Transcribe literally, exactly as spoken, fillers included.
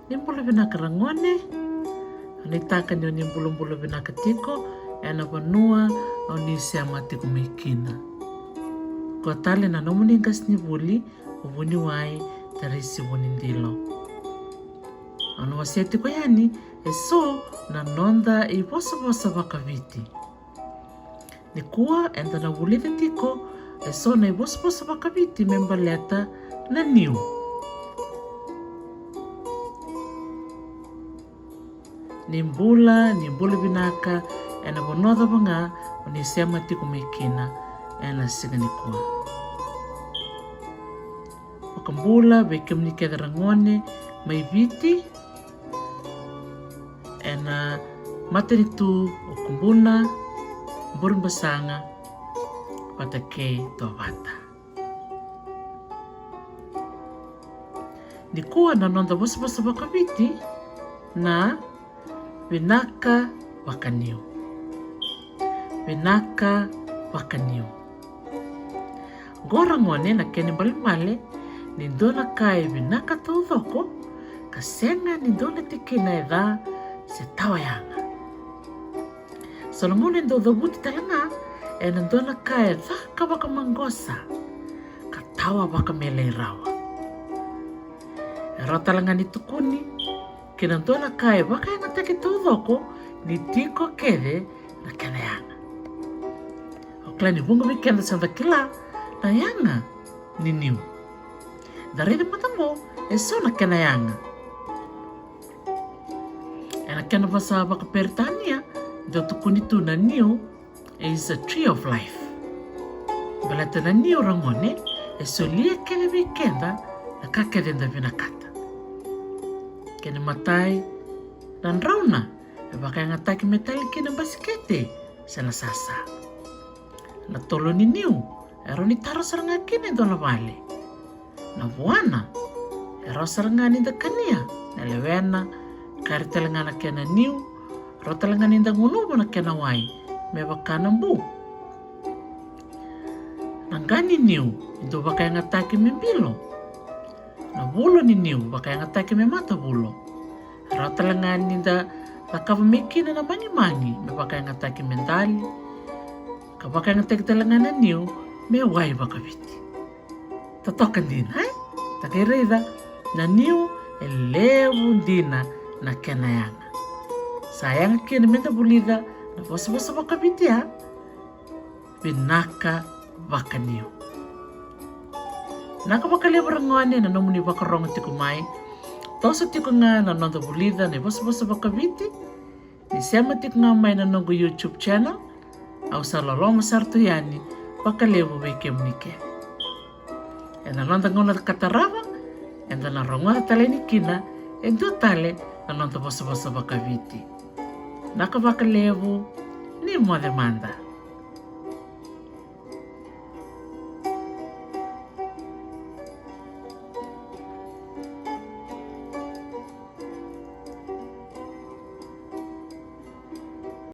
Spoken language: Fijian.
Ni bula vinaka ragone. Au nuitaka ni o ni bulabula vinaka tiko ena vanua o ni sema tiko mai kina. Qo tale na nomuni qasenivuli, o vuniwai Tarisi Vunidilo. Au na wasea tiko yani eso na noda ivosavosa vakaviti. Nikua eda na vulica tiko eso na ivosavosa vakaviti me baleta na niu. Ni bula, ni bula vinaka ena vanua cava ga o ni sema tiko mai kina ena siga nikua. Vakabula vei kemuni kece ragone mai Viti, ena matanitu o Kubuna, Burebasaga vata kei Tovata. Nikua na noda vosavosa vakaviti na vinaka vakaniu. Vinaka vakaniu. Qo ragone na kena ibalebale ni dua na ka e vinaka taucoko ka sega ni dua na tikina e ca se tawa yaga. So na gauna e dau cavuti tale ga ena dua na ka e caka vakamaqosa ka tawa vakamelei rawa. E rawa tale ga ni tukuni ki na dua na ka e vakayagataki taucoko ni tiko kece na kena yaga. Au kila ni vuqa vei keda sa da kila na yaga ni niu. Da raica mada qo eso na kena yaga. Ena kena vosa vakaperitania dau tukuni tu na niu is a tree of life. Baleta na niu ragone e solia kece vei keda na ka kece eda vinakata. Kena imatai, na drauna e vakayagataki me tali kina basikete se na sasa. Na tolo ni niu e rawa ni taro sara ga kina e dua na vale. Na vuana e rawa sara ga ni da kania na lewena, kari tale ga na kena niu, rawa tale ga ni da gunuva na kena wai me vaka na bu. Na qa ni niu e dau vakayagataki me bilo. Na vulo ni niu vakayagataki me matavulo. Rawa tale ga ni da cakava mai kina na magimagi me vakayagataki me dali, ka vakayagataki tale ga na niu me wai vakaviti. Totoka dina, e? Da qai raica na niu e levu dina na kena yaga. Sa yaga kina me da vulica na vosavosa vakaviti ya. Vinaka vakaniu. Vinaka vakalevu ragone na nomuni vakarogo tiko mai. Toso tiko ga na noda vulica na ivosavosa vakaviti. Ni sema tiko ga mai na noqu YouTube channel. Au sa loloma sara tu yani vakalevu vei kemuni kece. Ena noda gauna ka tarava eda na rogoca tale yani kina e dua tale na noda vosavosa vakaviti. Vinaka vakalevu, ni moce mada.